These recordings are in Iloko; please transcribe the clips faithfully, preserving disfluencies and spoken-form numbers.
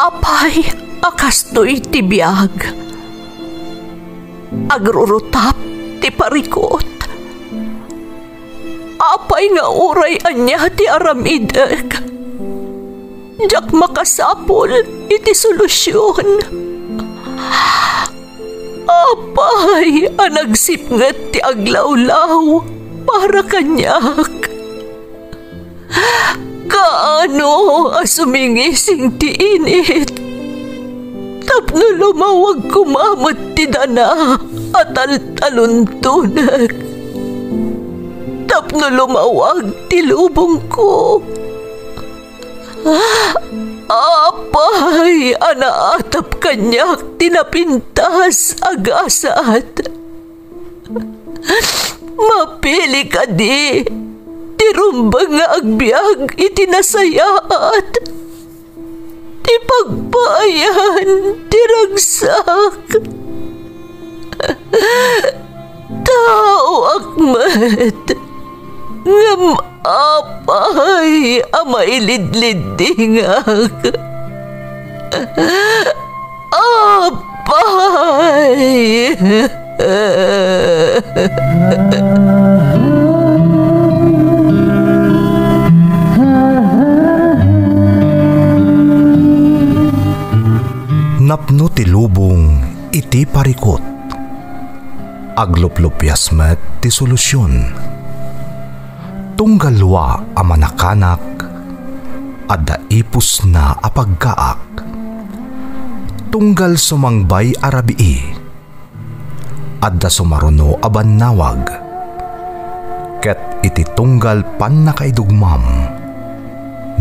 Apay a kastoy ti biag? Agrurutap ti parikut. Apay nga uray ania ti aramidek, diak makasapul iti solusion. Apay a nagsipnget ti aglawlaw para kaniak? Kaano a sumingising ti init tapno lumawag koma met ti dana a taltaluntonek, tapno lumawag ti lubongko? Apay a naatap kaniak ti napintas a gasat? Mapili kadi ti rumbeng nga agbiag iti nasayaat, ti pagpaayan ti ragsak? Taoak met, ngem apay a mailidliddingak? Apay! Napno ti lubong iti parikut. Agluplupias met ti solusion. Tunggal lua a manakanak, adda ipusna a paggaak. Tunggal sumangbay a rabii, adda sumaruno a bannawag. Ket iti tunggal pannakaidugmam,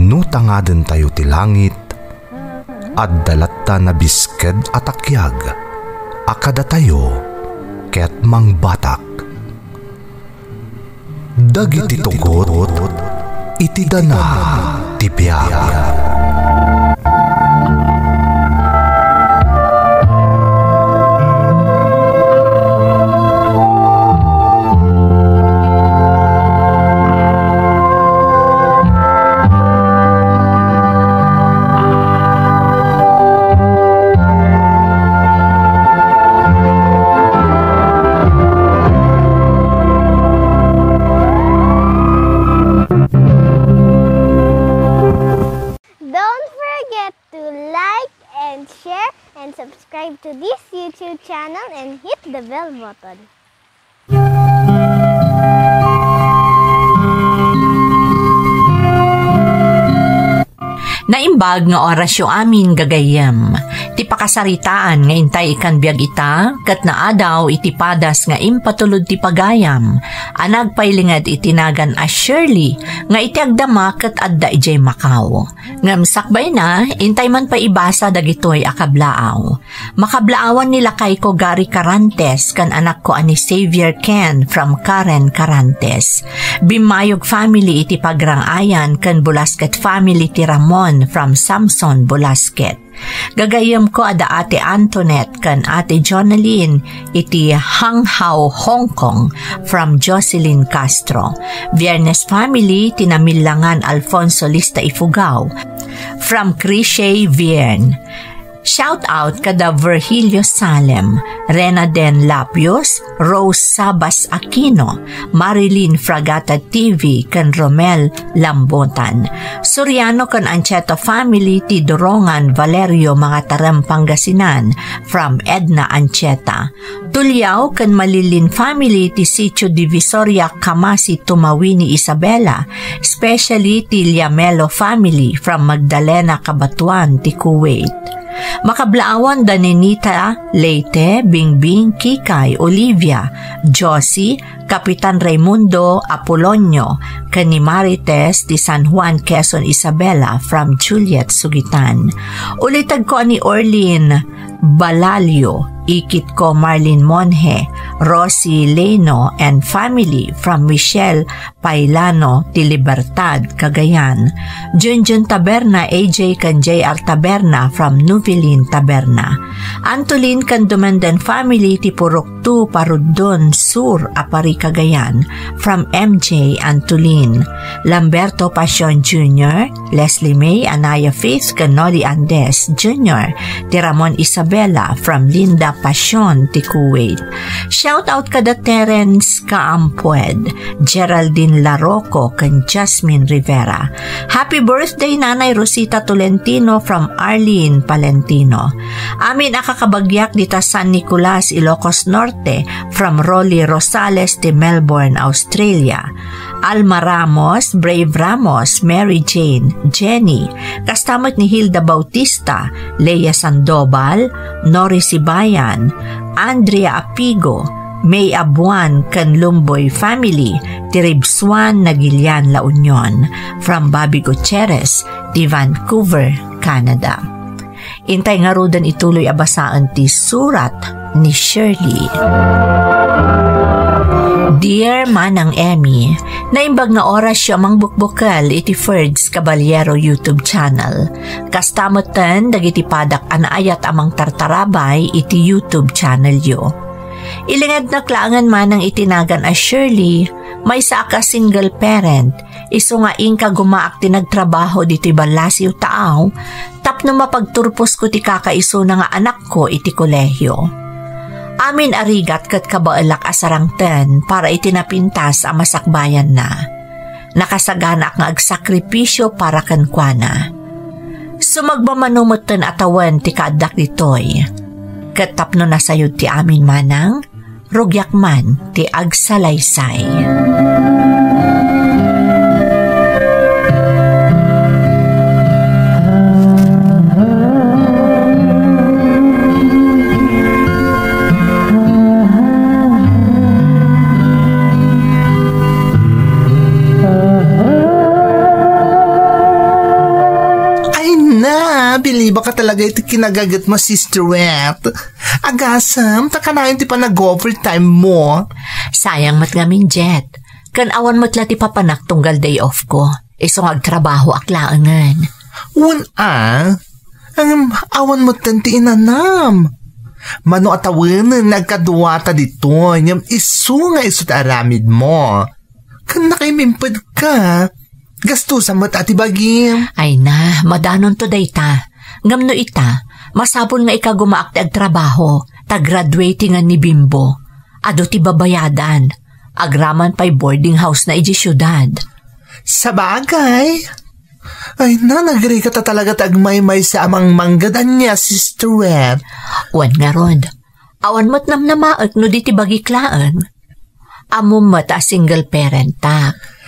no tangadentayo ti langit, adda latta nabisked a takiag a kadatayo ket mangbatak. Dagiti tugot iti dana ti biag. Don't forget to like and share and subscribe to this YouTube channel and hit the bell button. Naimbag nga orasyo amin, gagayyem. Ti pakasaritaan nga intay ikan biag ita, ket naadaw iti padas nga impatulod ti pagayam, a nagpailinged iti nagan a Shirley, nga iti agdama ket adda idiay Macau. Ngem sakbayna, intay man pay ibasa dagitoy a kablaaw. Makablaawan ni lakayko Gary Carantes ken anakko a ni Xavier Ken from Karen Carantes. Bimmayog family iti Pagrang-ayan ken Bulasket family ti Ramon from Samson Bulasket. Gagayyemko a da Ate Antoinette ken Ate Jonalyn iti Hanghao, Hong Kong, from Jocelyn Castro. Viernes family ti Namillangan Alfonso Lista Ifugao, from Crishay Vierne. Shout out kada Virgilio Salem, Rena Den Lapios, Rose Sabas Aquino, Marilyn Fragata T V, ken Romel Lambutan. Soriano ken Anchieta family ti Dorongan Valerio, Mangatarem, Pangasinan, from Edna Anchieta. Tuliao ken Malilin family ti Sitio Divisoria, Camasi, Tumawi ni Isabela, especially ti Liamelo family from Magdalena, Cabatuan ti Kuwait. Makablaawan da Nenita Leyte, Bingbing, Kikay, Olivia, Josie, Kapitan Raimundo, Apolonio, ken ni Marites ti San Juan, Quezon, Isabela from Juliet Sugitan. Ulitegko a ni Orlin Balalio, Ikit ko Marlene Monje, Rosie Leno and family from Michelle Pailano ti Libertad, Cagayan. Junjun Taberna, A J ken J R Taberna from Nuvilin Taberna. Antolin ken Dumenden family ti Purok two, Parudon Sur, Aparri, Cagayan, from M J Antolin. Lamberto Pasion Junior, Leslie May, Anaya Faith, ken Noli Andes Junior, ti Ramon Isabela from Linda Pasion ti Kuwait. Shout out kada Terence Kaampued, Geraldine Larocco, ken Jasmine Rivera. Happy birthday, Nanay Rosita Tolentino from Arlene Palentino. Amin a kakabagyak dita San Nicolas, Ilocos Norte, from Rolly Rosales ti Melbourne, Australia. Alma Ramos, Brave Ramos, Mary Jane, Jenny, kasta met ni Hilda Bautista, Leia Sandoval, Nori Sibayan, Andrea Apigo, May Abuan ken Lumboy family ti Ribsuan, Nagilian, La Union, from Bobby Gutierrez ti Vancouver, Canada. Intay ngaruden ituloy a basaen ti surat ni Shirley. Dear Manang Emmy, naimbag nga orasyo a mangbukbukel iti Ferds Caballero YouTube channel. Kasta metten dagiti padak a naayat a mangtartarabay iti YouTube channelyo. Ilingednak laengen manang iti nagan a Shirley, maysaak a single parent, isu nga inka gumaak ti nagtrabaho ditoy ballasiw taaw, tapno mapagturposko ti kakaisuna nga anakko iti kolehio. Amin a rigat ket kabaelak a sarangten para iti napintas a masakbayanna. Nakasaganaak nga agsakripisio para kenkuana. Sumagmamano metten a tawen ti kaaddak ditoy. Ket tapno nasayod ti amin manang, rugiak man ti agsalaysay. Ay na, bilibak ka talaga iti kinagaget mo, Sister Wet. Agasem, ta kanayon ti panag-overtime mo. Sayang met ngamin, Jet. Ken awan met la ti papanak tunggal day off ko. Isu nga agtrabahoak laengen. Wen a, ngem awan metten ti inanam. Mano a tawenen nga agkaduata ditoy, ngem isu nga isu ti aramid mo. Ken nakaimpedka. Gastusan met a ti bagim. Ay na, madanonto dayta. Ngem no ita, masapul nga ikagumaak ti agtrabaho, ta graduatingan ni Bimbo. Adu ti babayadan. Agraman pay boarding house na idiay siudad. Sabagay. Ay na, nagrika ta talaga ti agmaymaysa a mangmanggad ania, Sister Wet. Wen ngarud, awan met namnamaek no di ti bagik laeng. Ammom met a single parent-ak.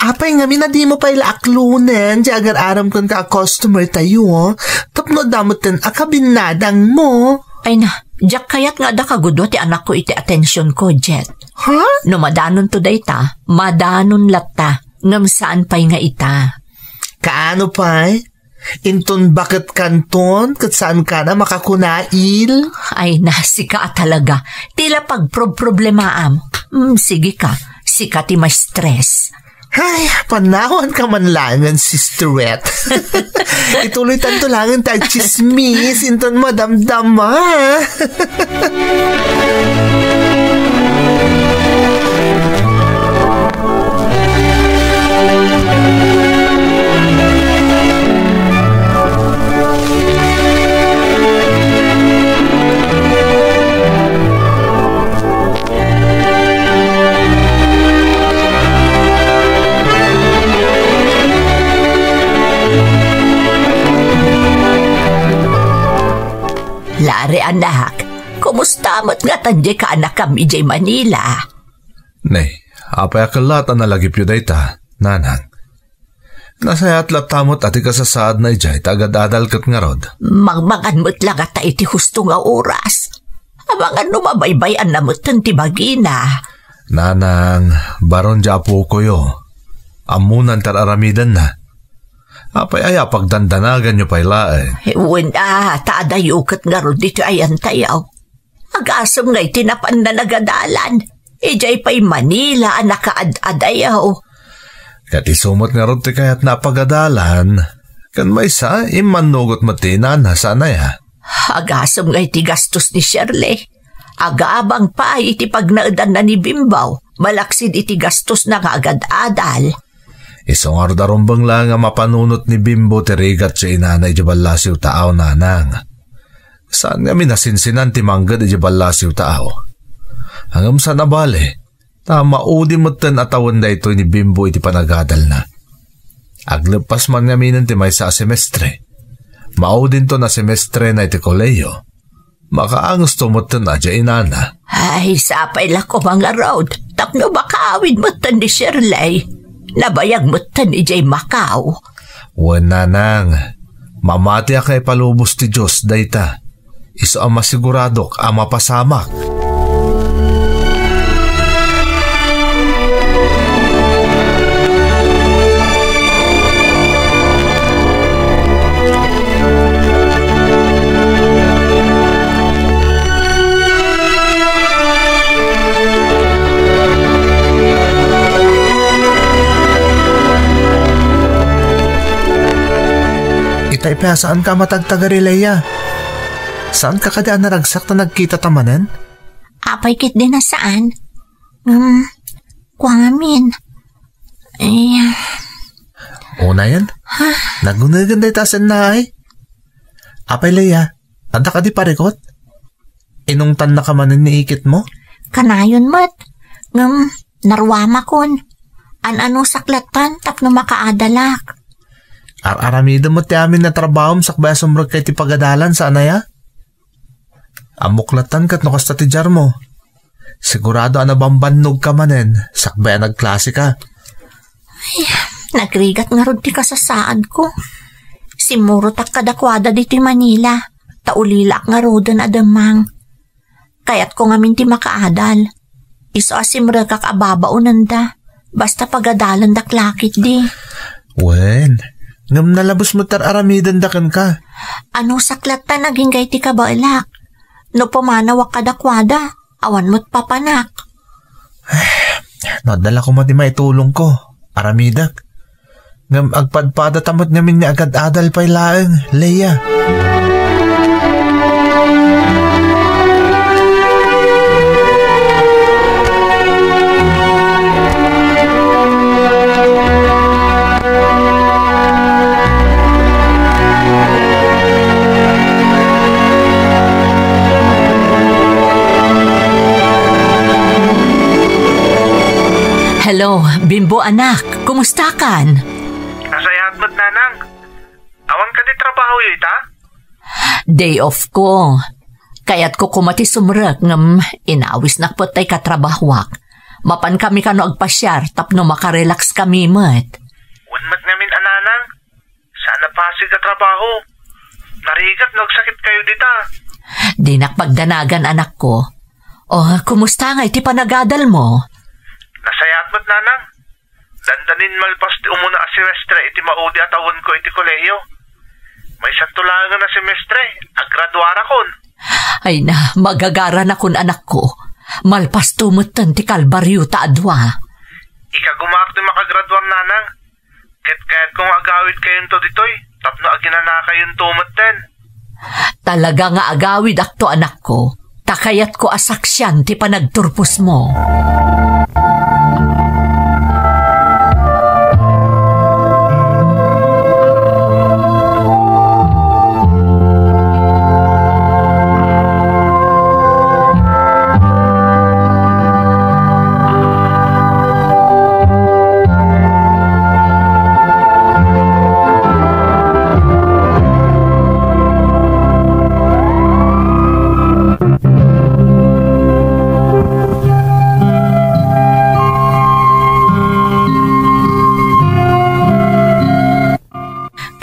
Apay ngamin a dimo pay la aklonen ti agar-aram kenka a customer tayo, tapno adda metten a kabinnadang mo? Ay na, diak kayat nga adda kagudua ti anakko iti atensionko, Jet. Ha? No madanonto dayta, madanon latta, ngem saan pay nga ita. Kaano pay? Inton baket kanton, ket saan ka na makakunail? Ay na, sika a talaga. Ti la pagprob-problemaam. Mm, sige ka. Sika ti ma-stress. Ay, panawan ka man langen, Sister Wet. Ituloy tanto langen ti agtsismis, inton madamdama. Lare, anak, kumusta met ngatan diay kaanakam idiay Manila? Ne, apay a kellat a nalagipyo dayta, nanang? Nasayaat latta met a ti kasasaadna idiay ta agad-adal ket ngarud. Mangmangan met la ngata iti husto nga oras. Amangan no mabaybay-anna metten ti bagina. Nanang, baron diay apokoyo. Ammonan ti ar-aramidenna. Apay aya pagdandanaganyo pay laeng? Wen a, ta adayo ket ngarud ditoy ayantayaw. Agasem nga iti napanna nagadalan, idiay pay Manila a nakaad-adayo. Ket isu met ngarud ti kayatna a pagadalan, ken maysa, immannugot met ti inana, saan aya? Agasem nga iti gastos ni Shirley. Agabang pay iti pagnaedanna ni Bimbo, malaksid iti gastosna nga agad-adal. Isu ngarud a rumbeng laeng a mapanunot ni Bimbo ti rigat ti inana idiay ballasiw taaw, nanang. Saan ngamin a sinsinan ti mangged idiay ballasiw taaw. Ngem saan a bale, ta maudi metten a tawen daytoy ni Bimbo iti panagadalna. Agleppas man ngaminen ti maysa a semestre. Maudinton a semestrena iti kolehiyo. Makaangesto metten a diay inana. Ay, sapay la koma ngarud, tapno makaawid metten ni Shirley. Nabayag metten idiay Macau. Wen, nanang, mamatiak nga ipalubos ti Dios dayta. Isu a masiguradok a mapasamak. Itay pay a saanka a matagtagari, Leia. Saanka kadi a naragsak ta nagkitata manen? Apay ketdi a saan? Ngem, kua ngamin. Eh. Unayen? Ha? Nagunegen dayta a sennaay? Apay, Leia, adda kadi parikut? Inungtannaka manen ni iketmo? Kanayon met. Ngem, naruamakon. An-anusak lattan tapno makaadalak. Ar-aramidem met ti amin a trabahom sakbay a sumrekka iti pagadalan, saan aya? Ammok lattan ket no kasta ti diarmo. Sigurado a nabambannogka manen sakbay a nagklaseka. Ay, nagrigat ngarud ti kasasaadko. Simmurotak kadakuada ditoy Manila, ta ulilaak ngaruden a demmang. Kayatko ngamin ti makaadal. Isu a simrekak a babaonenda, basta pagadalendak la ketdi. Wen, ngem nalabes met ti ar-aramidenda kenka. Anusak lattan agingga iti kabaelak. No pumanawak kadakuada, awan met papanak. No adda la koma ti maitulongko, aramidek. Ngem agpadpadata met ngamin nga agad-adal pay laeng, Leia. Hello, Bimbo anak, kumustakan? Nasayaat met, nanang. Awan kadi trabahoyo ita? Day off ko. Kayatko koma ti sumrek ngem inawisnak pay tay katrabahoak. Mapankami kano agpasiar tapno makarelax kami met. Wen met ngamin a nanang, saan a pasig a trabaho. Narigat no agsakitkayo dita. Dinak pagdanagan, anakko. O, kumusta ngay ti panagadalmo? Nasayaat met, nanang. Dandanin malpas ti umuna a semestre iti maudi a tawenko iti kolehiyo. Maysanto laengen a semestre, agraduarakon. Ay na, magagaranakon, anakko. Malpasto metten ti kalbariota a dua. Ikagumaak ti makagraduar, nanang. Ket kayatko nga agawidkayonto ditoy tapno aginanakayonto metten. Talaga nga agawidakto, anakko, ta kayatko a saksian ti panagturposmo.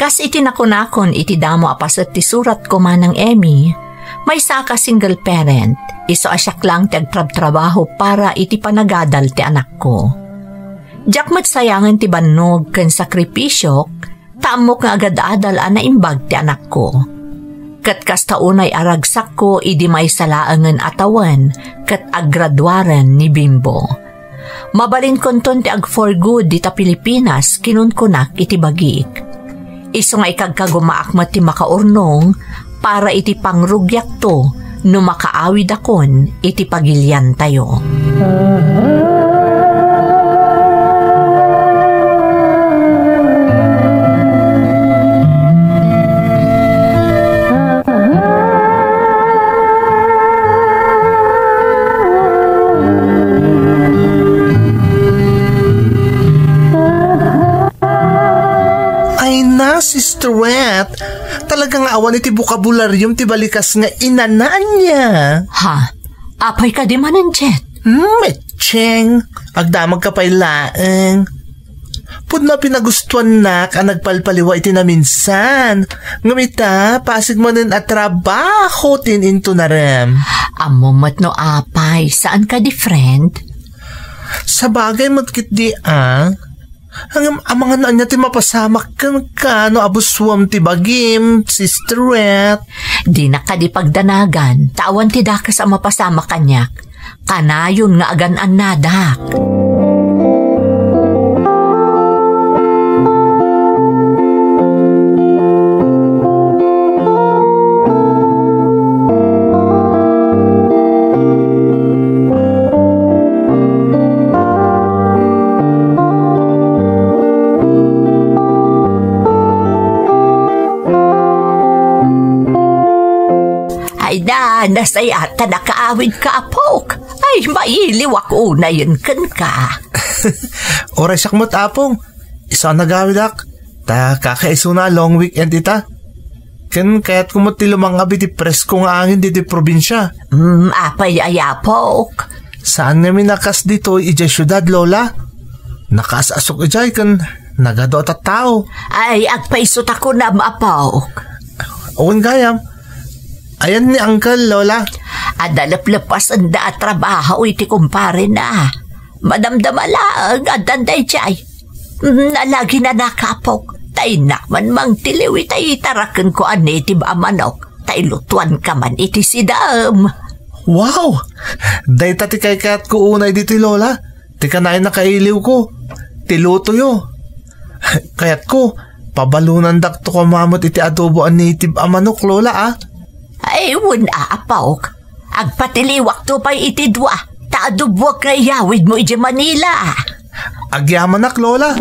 Kas iti nakunakon iti damo a paset ti suratko, Manang Emmy, maysaak a single parent, isu a siak laeng ti agtrabtrabaho para iti panagadal ti anakko. Diak met sayangen ti bannog ken sakripisiok, ta ammok nga agad-adal a naimbag ti anakko. Ket kasta unay a ragsakko idi maysa laengen a tawen ket aggraduaren ni Bimbo. Mabalinkonton ti ag-for good dita Pilipinas, kinunkunak iti bagik. Isu nga ikagkagumaak met ti makaurnong para iti pangrugiakto no makaawidakon iti pagiliantayo. Ay na, Sister Wet. Talaga nga awan iti bokabularyom ti balikas nga inana ania. Ha? Apay kadi manen, Jet? Hmm, Etcheng. Agdamagka pay laeng. Pudno a pinagustuannak a nagpalpaliwa iti naminsan. Ngem ita, pasig manen a trabaho ti in-intunarem. Ammom met no apay, saan kadi, friend? Sabagay met ketdi a. Ngem amangan no ania ti mapasamak kenka no abusuam ti bagim, Sister Wet. Dinak kadi pagdanagan, ta awan ti dakes a mapasamak kaniak. Kanayon nga agan-annadak. Ay da, nasayaat ta nakaawidka, apok. Ay, mailiwak unayen kenka. Uray siak met, Apong. Isu a nagawidak. Ta kakaisuna a long weekend ita. Ken kayatko met ti lumang-ab iti presko nga angin ditoy probinsia. Mm, apay aya, apok? Saan ngamin a kas ditoy idiay siudad, Lola. Nakaas-asok idiay ken nagadu a tattao. Ay, agpayso ta kunam, apok. Wen gayam. Ayan ni Uncle, Lola. Adda leplepasenda a trabaho iti kumparena. Madamdama laeng, addan daydiay. Mm, nalagi na nakapok. Ta innak man mangtiliw ita itarakenko a native a manok. Ta ilutuanka man iti sidaem. Wow! Dayta ti kaykayatko unay ditoy, Lola. Ti kanayon a kailiwko, ti lutoyo. Kayatko, pabalonandakto koma met iti adobo a native a manok, Lola, a. Ay, wen a, apok. Agpatiliwakto pay iti dua, ta adoboak nga iyawidmo idiay Manila. Agyamanak, Lola.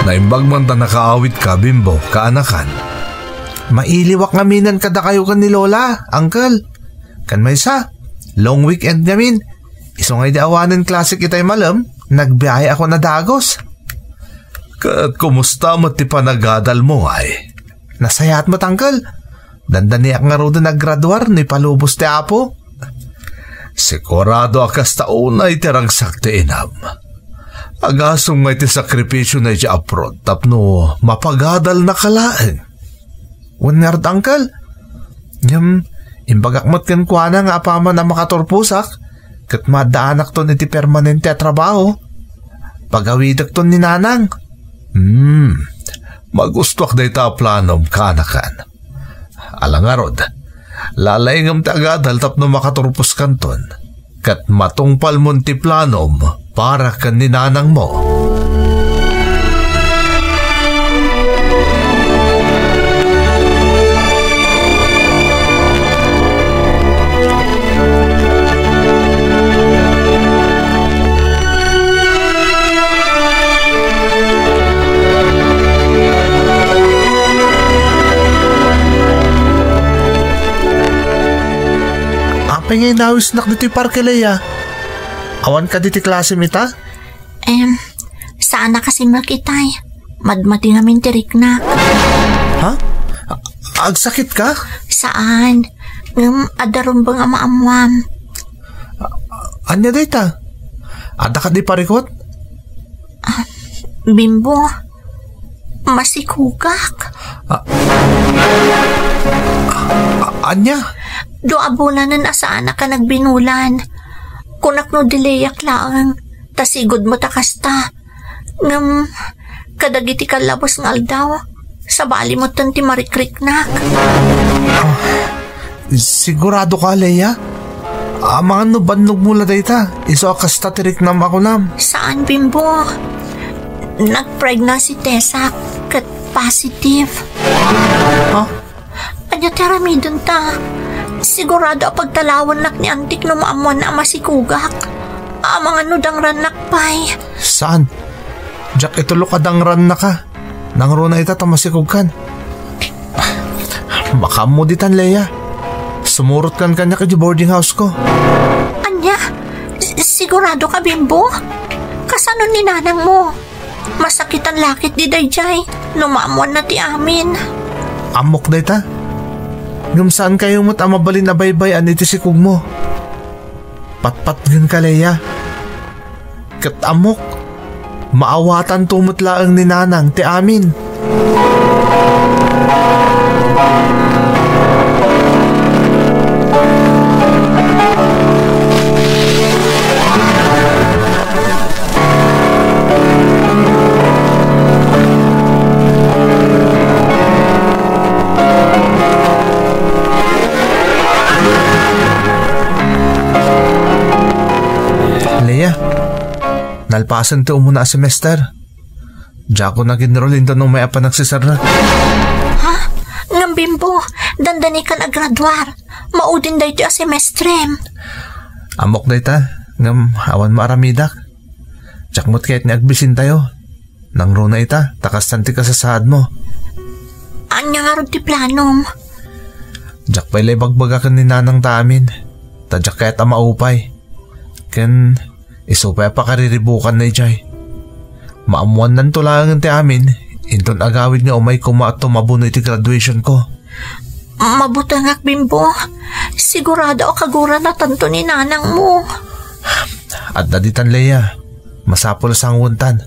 Naimbag man ta nakaawidka, Bimbo, kaanakan. Mailiwak ngaminen kadakayo ken ni Lola, Uncle. Ken maysa, long weekend ngamin. Isu nga idi awanen klasek itay malem, nagbiaheko a dagus. Ket kumusta met ti panagadalmo, ay? Nasayaat met, Uncle. Dandaniak ngaruden a graduar no ipalubos ti Apo. Sigurado a kasta unay ti ragsak ti inam. Agasem nga iti sakripisiona idiay abroad tapno mapagadalnaka laeng. Wen ngarud, Uncle. Ngem, imbagak met kenkuana nga apaman a makaturposak, ket maaddaanakton iti permanente a trabaho. Pagawidekton ni Nanang. Hmm, magustuak dayta a planom, kaanakan. Ala ngarud, lalaingem ti agadal tapno makaturposkanton. Ket matungpalmon ti planom para ken ni nanangmo. Apay nga inawisnak ditoy parke, Lea? Awan kadi ti klasem ita? Em, saan a kasi makitay. Madmati ngamin ti riknak. Ha? Agsakit ka? Saan? Ngem adda rumbeng a maammuam. Ania dayta? Adda kadi parikut? Ah, Bimbo, masikugak. Ah, ah, ania? Dua bulanen a saanak a nagbinulan. Kunak no dileak laeng, ta sigud met a kasta. Ngem, kadagiti kallabos nga aldaw, sabali metten ti marikriknak. Ah, sigurado ka, Leia? Amangan no bannogmo la dayta, isu a kasta ti riknam a kunam. Saan, Bimbo. Nag-pregnancy testak, ket positive. Ha? Ania ti aramidenta? Sigurado a pagtalawannak ni Antik no maammoanna a masikugak. Amangan no dangrannak pay. Saan? Diak itulok a dangrannaka. Nangruna ita ta masikugkan. Makaammo ditan, Leia. Sumurotkan kaniak iti boarding house ko. Ania? S-, sigurado ka, Bimbo? Kasano ni nanangmo? Masakitan la ketdi daydiay no maammoanna ti amin. Ammok dayta. Ngem saankayo met a mabalin a baybay-an iti sikugmo. Patpatgenka, Leia. Ket ammok, maawatanto met laeng ni nanang ti amin. Leia, nalpasen ti umuna a semester. Diakon nag-enroll inton umay a panagseserrek. Ha? Ngem Bimbo, dandani kan a graduar. Maudin daytoy a semestrem. Ammok dayta, ngem awan maaramidak. Diak met kayat nga agbisintayo. Nangruna ita, ta kastan ti kasasaadmo. Ania ngarud ti planom? Diak pay la ibagbaga ken ni nanangta amin, ta diak kayat a maupay. Ken isu pay a pakariribukanna idiay. Maammoannanto laengen ti amin, inton agawid nga umay koma a tumabuno iti graduation ko. Mabutengak, Bimbo. Sigurado a kaguranatanto ni nanangmo. Adda ditan, Leia. Masapul a sanguentan.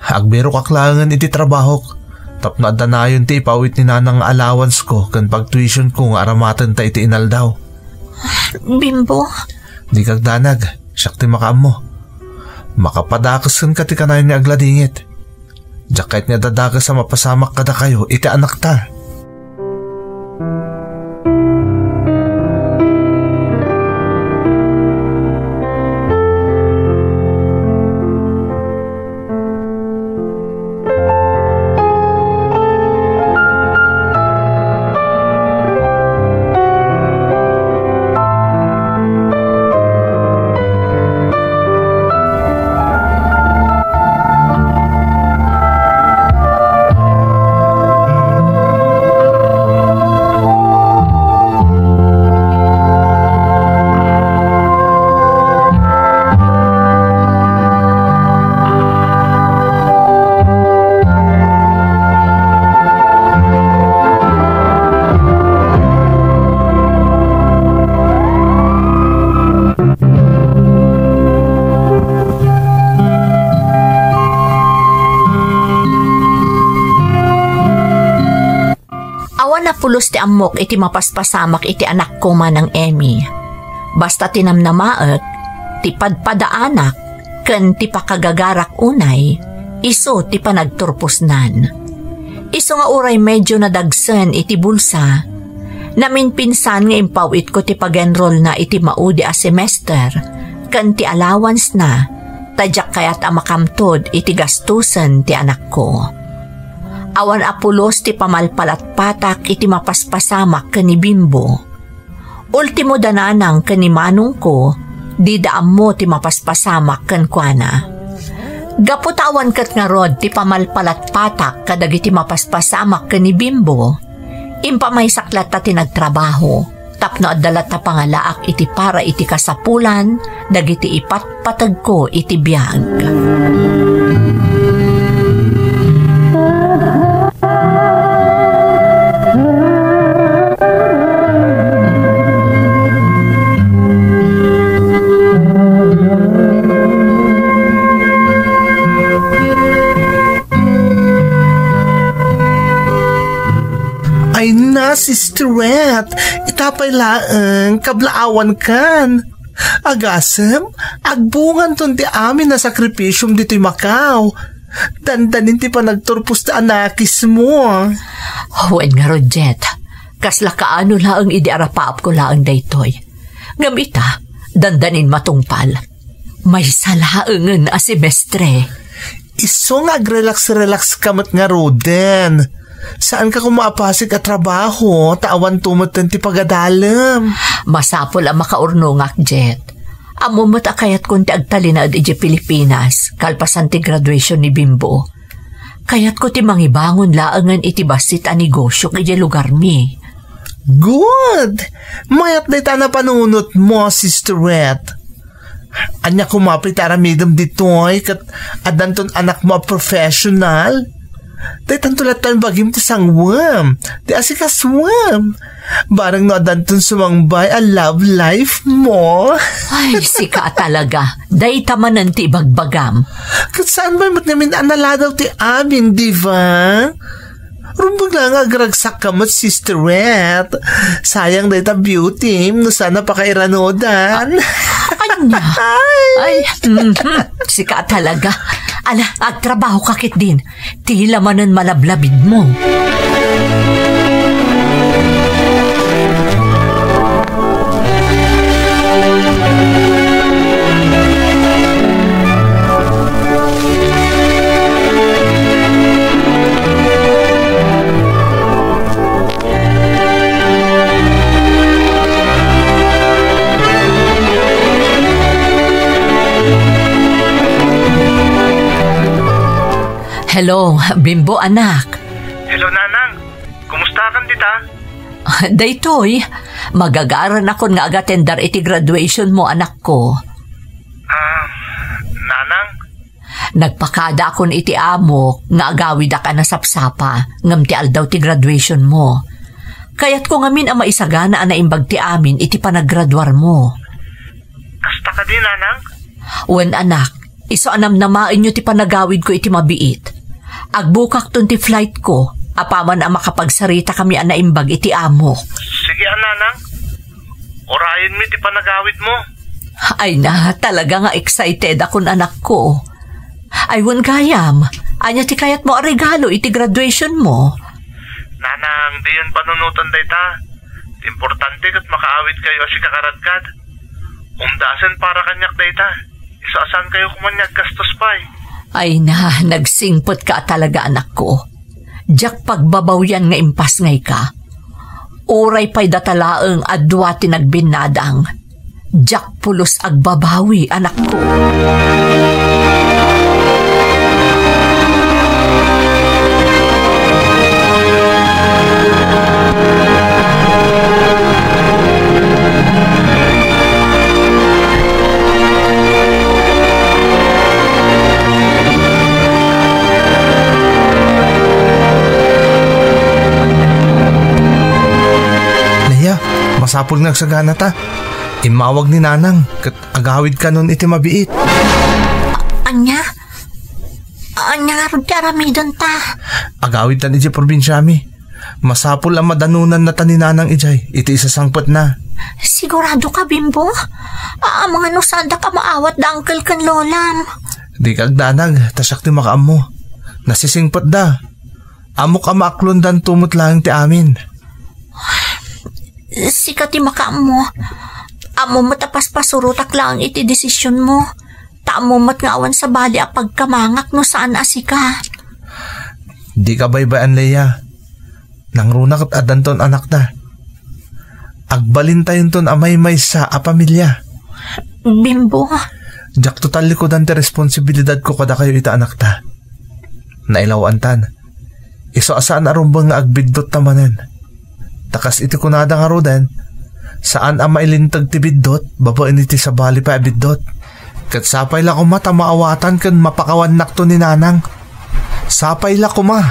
Agbirokak laengen iti trabahok tapno adda nayon ti ipaw-it ni nanang nga allowance ko ken pagtuition ko nga aramatenta iti inaldaw. Bimbo. Dika agdanag, siak ti makaammo. Makapadakes kenka ti kanayon nga agladingit. Diak kayat nga dadakes a mapasamak kadakayo iti anakta. Awan a pulos ti ammok iti mapaspasamak iti anakko, Manang Emmy. Basta ti namnamaek, ti padpadaanak, ken ti pakagagarak unay, isu ti panagturposnan. Isu nga uray medio nadagsen iti bulsa, naminpinsan nga impaw-itko ti pag-enrollna iti maudi a semester ken ti allowance-na, ta diak kayat a makamtod iti gastusen ti anakko. Awan a pulos ti pamalpalatpatak iti mapaspasamak ken ni Bimbo. Ultimo da nanang ken ni manongko, dida ammo ti mapaspasamak kenkuana. Gapu ta awan ket ngarud ti pamalpalatpatak kadagiti mapaspasamak ken ni Bimbo, impamaysak latta ti nagtrabaho tapno adda latta pangalaak iti para iti kasapulan dagiti ipatpategko iti biag. Sister Wet, ita pay laeng, kablaawankan. Agasem, agbunganton ti amin a sakripisiom ditoy Macau. Dandanin ti panagturpos ti anakismo. Wen ngarud, Jet, kasla kaano laeng idi arapaapko laeng daytoy. Ngem ita, dandanin matungpal. Maysa laengen a semestre. Isu nga agrelax-relax ka met ngaruden. Saanka koma a pasig a trabaho, ta awanto metten ti pagadalem. Masapul a makaurnongak, Jet. Ammom met a kayatkon ti agtalinaed idiay Pilipinas, kalpasan ti graduation ni Bimbo. Kayatko ti mangibangon laengen iti bassit a negosiok idiay lugarmi. Good! Mayat dayta a napanunotmo, Sister Wet. Ania koma pay ti aramidem ditoy ket addanton anakmo a professional? Daytanto latta bagim ti sanguem, ti asikasuem. Bareng no addanton sumangbay a love life mo. Ay, sika talaga. Dayta manen ti ibagbagam. Ket saan pay met ngamin a naladaw ti amin, di ba? Rumbeng laeng nga agragsakka met, Sister Wet. Sayang dayta beauty, no saan a pakairanodan. Ania? Ay, mhm. Sika talaga. Ala, agtrabaho ka ketdin. Ti la manen malablabidmo. Hello, Bimbo, anak. Hello, Nanang. Kumustakan dita? Daytoy, magagaranakon nga agatendar iti graduation mo, anakko. Ah, Nanang? Nagpakadaakon iti amok nga agawidak a nasapsapa ngem ti aldaw ti graduation mo. Kayatko ngamin a maisagana a naimbag ti amin iti panagraduar mo. Kasta kadi, Nanang? Wen, anak, isu a namnamaenyo ti panagawidko iti mabiit. Agbukakton ti flightko, apaman a makapagsaritakami a naimbag iti amok. Sige a, Nanang. Urayenmi ti panagawidmo. Ay na, talaga nga excited akon, anakko. Ay, wen gayam, ania ti kayatmo a regalo iti graduation mo? Nanang, diyon panunotan dayta. Ti importante ket makaawidkayo a sika ket radkad. Umdasen para kaniak dayta. Isu a saankayo koma nga aggastos pay. Ay na, nagsingpetka a talaga, anakko. Diak pagbabawian nga impasngayka. Uray pay data laeng a dua ti nagbinnadang. Diak pulos agbabawi, anakko. Leia, masapul nga agsaganata. Immawag ni Nanang ket agawidkanon iti mabiit. Ania? Ania ngarud ti aramidenta? Agawidtan idiay probinsiami. Masapul a madanonannata ni Nanang idiay iti isasangpetna. Siguradoka, Bimbo? Ammom nga no saandak a maawat da uncle ken lolam. Dika agdanag, ta siak ti makaammo. Nasisingpetda. Ammok a maaklondanto met laeng ti amin. Sika ti makaammo. Ammom met a paspasurotak laeng iti desisionmo. Ta ammom met nga awan sabali a pagkamangak no saan a sika. Dika baybay-an, Leia. Nangruna ket addanton anakta. Agbalintayonton a maymaysa a pamilia. Bimbo. Diakto tallikudan ti responsibilidadko kadakayo ita anakta. Nailawantan. Isu a saan a rumbeng nga agbiddotta manen. Ta kas iti kunada ngaruden, saan a mailinteg ti biddot babaen iti sabali pay a biddot. Ket sapay la koma ta maawatan ken mapakawannakto ni Nanang. Sapay la koma.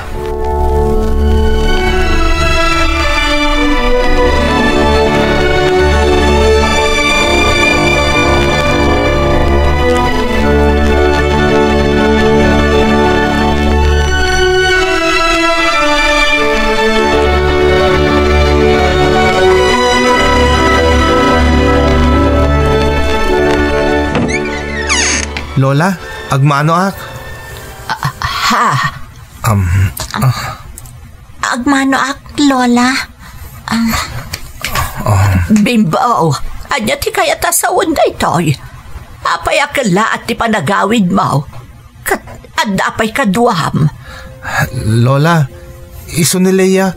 Lola, agmanoak. Ah, ha? Um, ah. Agmanoak, Lola. Ah. Ah. Bimbo, ania ti kayat a sawen daytoy? Apay a kellaat ti panagawidmo? Ket adda pay kaduam? Lola, isu ni Leia,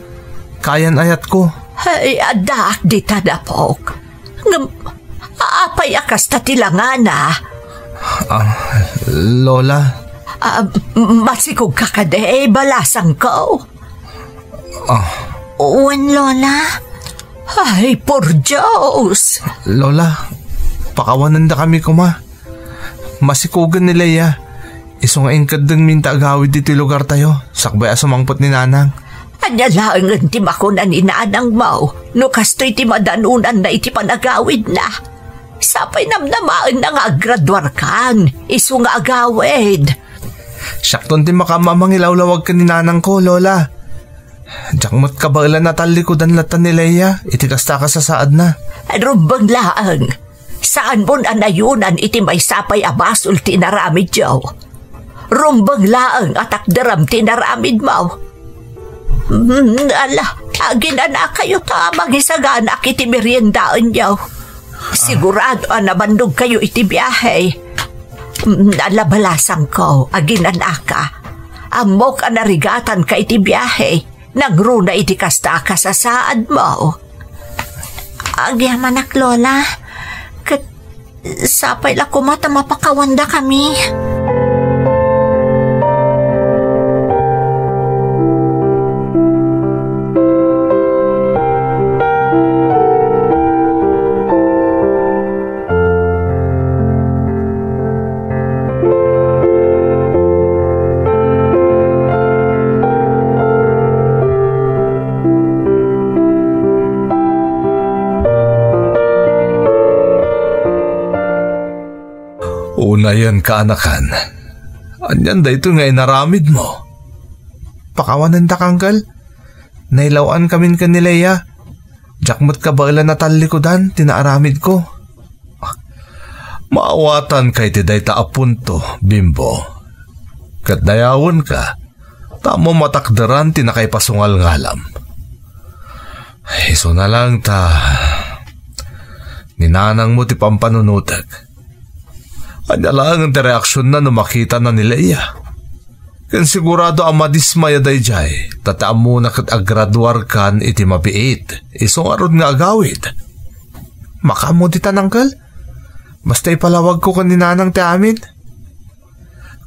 kayan ayatko. Ay, addaak dita, apok. Ngem, apay a kasta ti langana? Ah, Lola. Ah, masikogka kadi, balasangko? Ah. Wen, Lola? Ay, por Dios! Lola, pakawanendakami koma. Masikogen ni Leia. Isu nga inkeddengmi ta agawid ditoy lugartayo, sakbay a sumangpet ni Nanang. Ania laengen ti makuna ni nanangmo no kastoy ti madanonanna iti panagawidna? Sapay namnamaenna nga aggraduarkan, isu nga agawid. Siakton ti makaammo a mangilawlawag ken ni nanangko, Lola. Diak met kabaelan a tallikudan latta ni Leia iti kasta a kasasaadna. Rumbeng laeng. Saanmon a nayonan iti maysa pay a basol ti inaramidyo. Rumbeng laeng a takderem ti inaramidmo. Mm, ala, aginanakayo ta mangisaganak iti meriendaenyo. Sigurado a nabannogkayo iti biahe. Mm, ala, balasangko, aginanaka. Ammok a narigatanka iti biahe. Nangruna iti kasta a kasasaadmo. Agyamanak, Lola. Ket sapay la koma ta mapakawandakami. Unayen, kaanakan. Anian daytoy nga inaramidmo? Pakawanendak, Uncle. Nailaw-ankamin ken ni Leia. Diak met kabaelan a tallikudan ti naaramidko. Maawatanka iti dayta a punto, Bimbo. Ket dayawenka, ta ammom a takderan ti nakaipasungalngalam. Isuna laeng ta ni nanangmo ti pampanunotek. Ania laengen ti reaksionna no makitana ni Leia? Ken sigurado a madismaya daydiay, ta ti ammona ket aggraduarkan iti mabiit, isu ngarud nga agawid. Makaammo ditan, Uncle? Basta ipalawagko ken ni Nanang ti amin.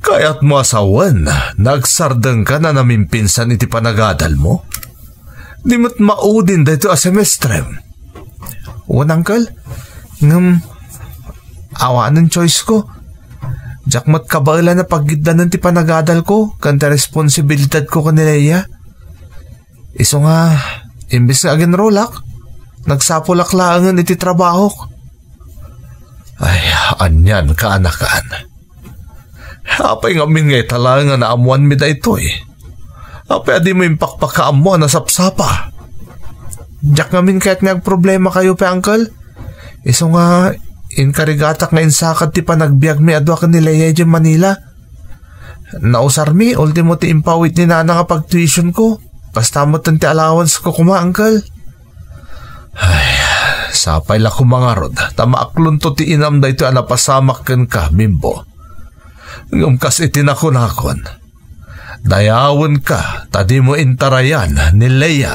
Kayatmo a sawen, nagsardengkan a namimpinsan iti panagadalmo? Di met maudin daytoy a semestrem. Wen, Uncle. Ngem, awanen choice ko. Diak met kabaelan a paggiddanen ti panagadalko ken ti responsibilidadko ken ni Leia. Isu nga, imbes nga agenrolak, nagsapulak laengen iti trabahok. Ay, anian, kaanakan. Apay ngamin nga ita laeng a naammoanmi daytoy? Apay a dimo impakpakaammo a nasapsapa? Diak ngamin kayat nga agproblemakayo pay, Uncle. Isu nga, inkarigatak nga insakad ti panagbiagmi a dua ken ni Leia idiay Manila. Nausarmi, ultimo ti impaw-it ni Nana nga pagtuition ko. Kasta met ti allowance ko koma, Uncle. Ay, sapay la koma ngarud, ta maaklonto ti inam daytoy a napasamak kenka, Bimbo. Ngem kas iti nakunakon, dayawenka ta dimo intarayan ni Leia.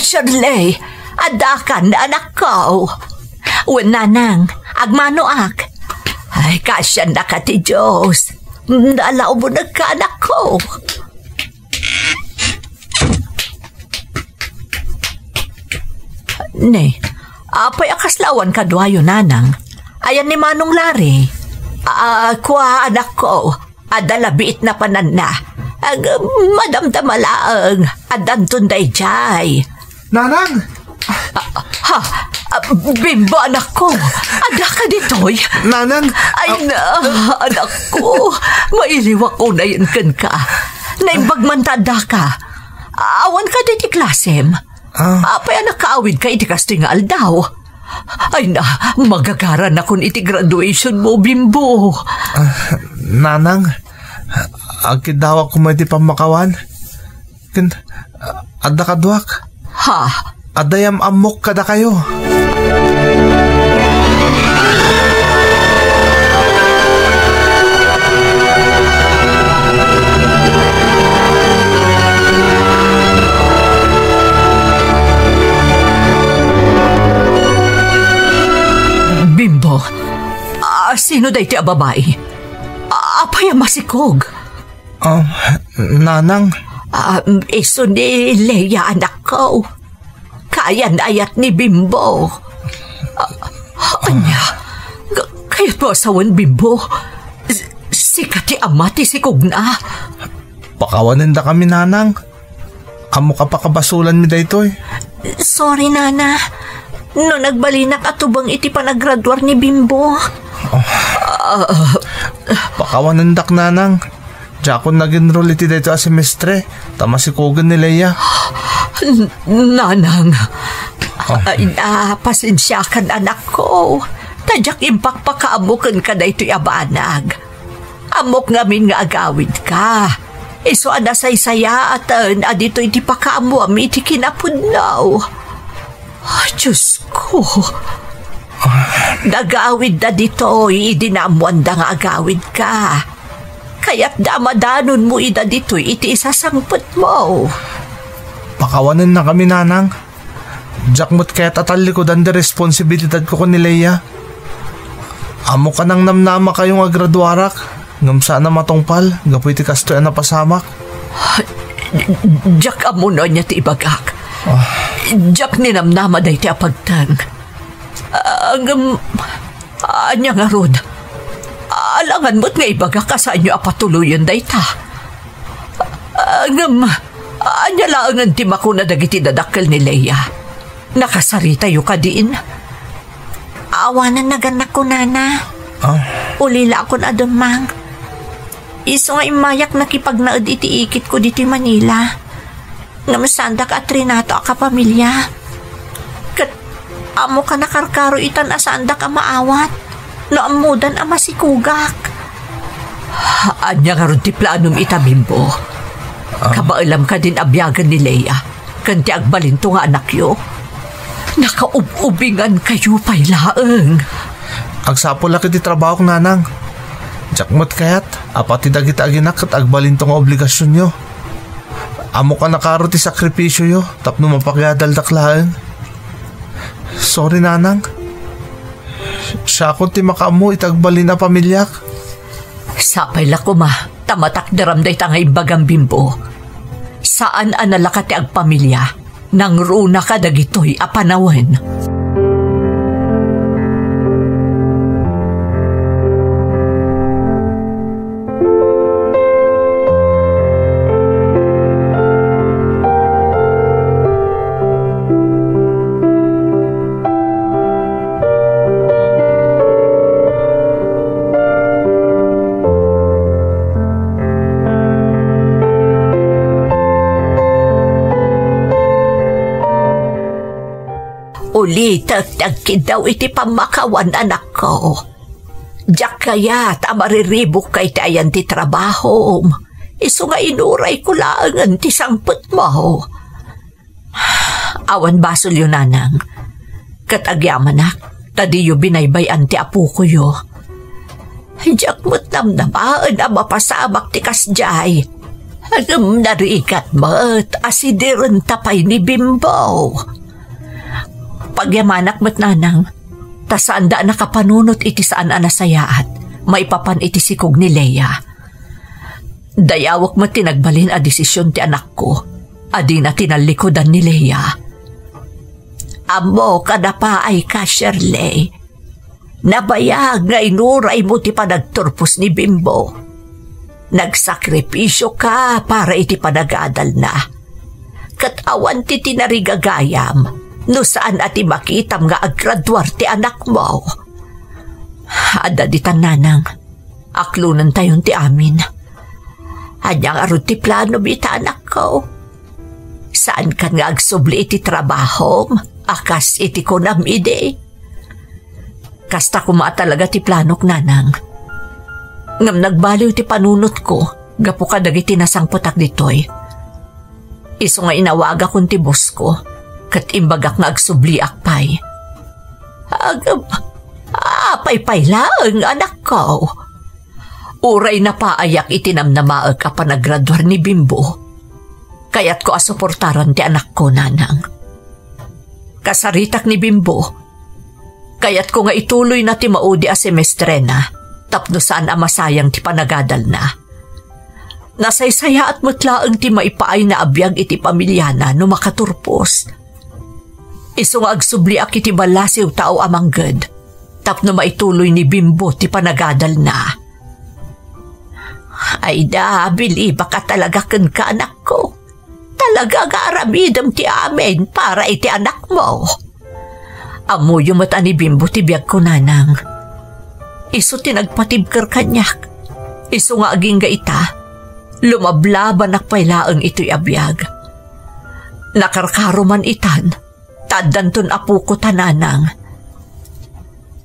Shirley, addakan, anakko. Wen, nanang, agmanoak. Ay, kaasiannaka ti Dios. Nalaubonekka, anakko. Ne, apay a kasla awan kaduayo, nanang? Ayan ni Manong Larry? Ah, kua, anakko. Adda la biit napananna. Ag-, madamdama laeng. Addanton daydiay. Nanang! Ah, ha? Ah, Bimbo, anakko. Addaka ditoy? Nanang! Ay, ah, na, anakko. Mailiwak unayen kenka. Naimbag man ta addaka. Awan kadi ti klasem? Ah. Apay a nakaawidka iti kastoy nga aldaw? Ay na, magagaranakon iti graduation mo, Bimbo. Ah, nanang, agkiddawak koma iti pammakawan. Ken, ah, adda kaduak. Ha? Adda yam-ammok kadakayo. Bimbo, ah, sino daytoy a babai? Ah, apay a masikog? Ah, nanang. Ah, isu ni Leia, anakko. Kayan-ayat ni Bimbo. Ah, ania? Ka-, kayatmo a sawen, Bimbo? S-, sika ti ama ti sikogna. Pakawanendakami, nanang. Ammok a pakabasolanmi daytoy. Sorry, nana. No nagbalinak a tubeng iti panagraduar ni Bimbo. Ah. Ah. Pakawanendak, nanang. Diakon nag-enroll iti daytoy a semestre, ta masikogen ni Leia. N-, nanang. Ah. Ay, ah, pasensiakan, anakko. Ta diak impakpakaammo kenka daytoy a banag. Ammok ngamin nga agawidka. Isu a nasaysayaaten a ditoy ti pakaammoam iti kinapudno. Ah, Diosko. Nagawidda ditoy idi naammoanda nga agawidka. Kayatda a madanonmo ida ditoy iti isasangpetmo. Pakawanennakami, nanang. Diak met kayat a tallikudan ti responsibilidadko ken ni Leia. Ammok a nangnamnamakayo nga agraduarak, ngem saan a matungpal gapu iti kastoy a napasamak. Diak ammo no ania ti ibagak. Ah. Diak ninamnama daytoy a pagteng. Ah, ngem, ania ngarud? Alangan met nga ibagak a saanyo a patuloyen dayta. Ah, ngem, ania laengen ti makuna dagiti dadakkel ni Leia? Nakasaritayo kadin? Awanen nagannak kunana. Ah? Ulilakon a demmang. Isu nga immayak nakipagnaed iti ikitko ditoy Manila. Ngem saandak a trinato a kapamilya. Ket ammok a nakarkaro itan a saandak a maawat no ammodan a masikogak. Ania ngarud ti planom ita, Bimbo? Ah. Kabaelam kadin a biagen ni Leia ken ti agbalinto nga anakyo? Nakaub-ubingankayo pay laeng. Agsapulak iti trabahok, nanang. Diak met kayat a pati dagiti aginak ket agbalinto nga obligasionyo. Ammok a nakaro ti sakripisioyo tapno mapakiadaldak laeng. Sorry, nanang. Siakon ti makaammo iti agbalin a pamiliak. Sapay la koma ta matakderam dayta nga imbagam, Bimbo. Saan a nalaka ti agpamilya. Nangruna kadagitoy a panawen. Ulitek ti agkiddaw iti pammakawan, anakko. Diak kayat a mariribukka iti ayan ti trabahom, isu nga inurayko laengen ti sangpetmo. Awan basolyo, nanang. Ket agyamanak, ta diyo binaybay-an ti apokoyo. Diak met namnamaen a mapasamak ti kasdiay. Ngem narigat met a sidirenta pay ni Bimbo. Pagyamanak met, Nanang, ta saanda a nakapanunot iti saan a nasayaat maipapan iti sikog ni Lea. Dayawek met ti nagbalin a desision ti anakko a dina tinallikudan ni Lea. Ammok a napaayka, Shirley. Nabayag nga inuraymo ti panagturpos ni Bimbo. Nagsakripisyoka para iti panagadalna. Ket awan ti tinarigagayam no saan a ti makitam nga aggraduar ti anakmo. Adda ditan, Nanang. Aklonentayon ti amin. Ania ngarud ti planom ita, anakko? Saankan nga agsubli iti trabahom a kas iti kunam idi? Kasta koma a talaga ti planok, Nanang. Ngem nagbaliw ti panunotko gapu kadagiti nasangpetak ditoy. Isu nga inawagakon ti bossko, ket imbagak nga agsubliak pay. Agam, apay pay laeng, anakko? Uray napaayak iti namnamaek a panagraduar ni Bimbo, kayatko a suportaran ti anakko, Nanang. Kasaritak ni Bimbo. Kayatko nga ituloyna ti maudi a semestrena tapno saan a masayang ti panagadalna. Nasaysayaat met laeng ti maipaayna a biag iti pamiliana no makaturpos. Isu nga agsubliak iti ballasiw tao a mangged tapno maituloy ni Bimbo ti panagadalna. Ay da, bilibak a talaga kenka, anakko. Talaga nga aramidem ti amin para iti anakmo. Ammoyo met a ni Bimbo ti biagko, Nanang. Isu ti nagpatibker kaniak. Isu nga agingga ita, lumablabanak pay laeng itoy a biag. Nakarkaro man itan, ta addanton apoko ta, Nanang.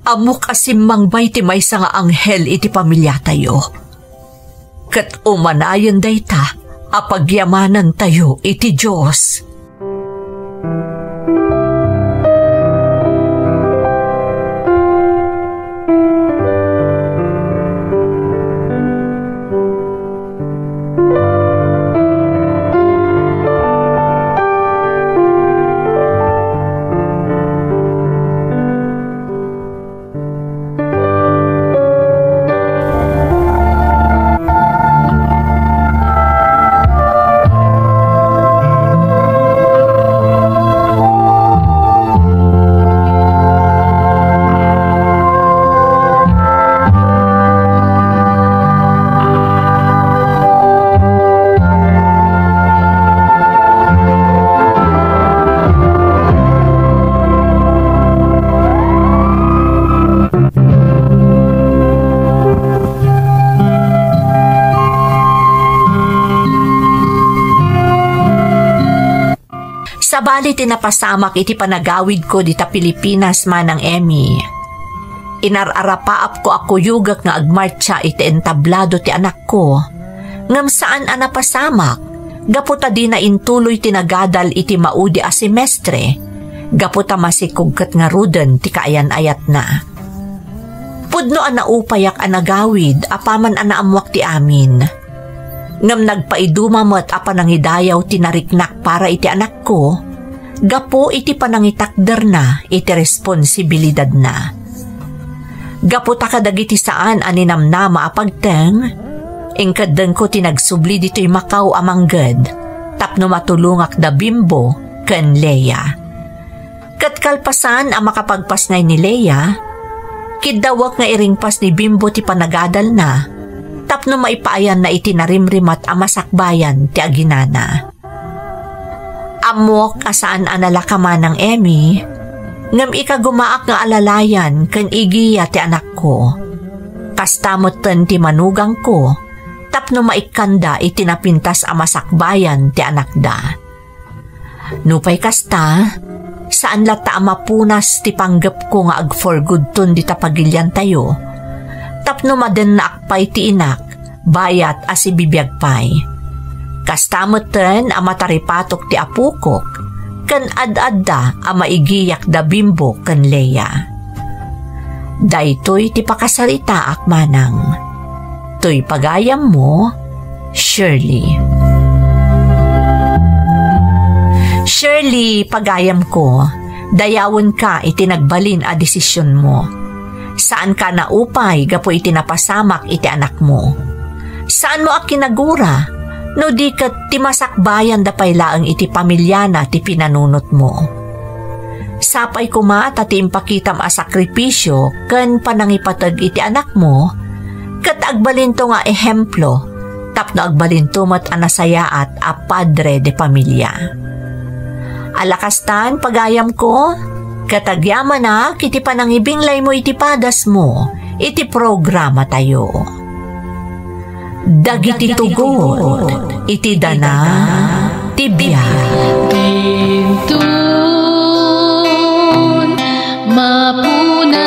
Ammok a simmangbaay ti maysa nga anghel iti pamiliatayo. Ket umanayen dayta a pagyamanantayo iti Dios. Sabali ti napasamak iti panagawidko dita Pilipinas, Manang Emmy. Inar-arapaapko a kuyogek nga agmartsa iti entablado ti anakko, ngem saan a napasamak gapu ta dina intuloy ti nagadal iti maudi a semestre, gapu ta masikog ket ngaruden ti kaayan-ayatna. Pudno a naupayak a nagawid apaman a naammoak ti amin. Ngem nagpaiduma met a panangidayaw ti nariknak para iti anakko, gapu iti panangitakderna iti responsibilidadna. Gapu ta kadagiti saan a ninamnama a pagteng, inkeddengko ti nagsubli ditoy Macau a mangged tapno matulongak da Bimbo ken Lea. Ket kalpasan a makapagpasngay ni Lea, kiddawek nga iringpas ni Bimbo ti panagadalna tapno maipaayanna iti narimrimat a masakbayan ti aginana. Ammok a saan a nalaka, Manang Emmy, ngem ikagumaak nga alalayan ken igiya ti anakko. Kasta metten ti manugangko tapno maikkanda iti napintas a masakbayan ti anakda. Nupay kasta, saan latta a mapunas ti panggepko nga ag-for goodton dita pagiliantayo, tapno madennaak pay ti inak, bayat a sibibiag pay. Kasta metten a mataripatok ti apokok, ken ad-adda a maigiyak da Bimbo ken Lea. Daytoy ti pakasaritaak, Manang. Toy pagayammo, Shirley. Shirley, pagayamko, dayawenka iti nagbalin a desisionmo. Saanka naupay gapu iti napasamak iti anakmo. Saanmo a kinagura, no di ket ti masakbayanda pay laeng iti pamiliana ti pinanunotmo. Sapay koma ta ti impakitam a sakripisio ken panangipateg iti anakmo, ket agbalinto nga ehemplo tapno agbalinto met a nasayaat a padre de familia. Alakastan, pagayamko, ket agyamanak iti panangibinglaymo iti padasmo iti programatayo. Dagiti tugod iti dana ti biag. Dinton mapuna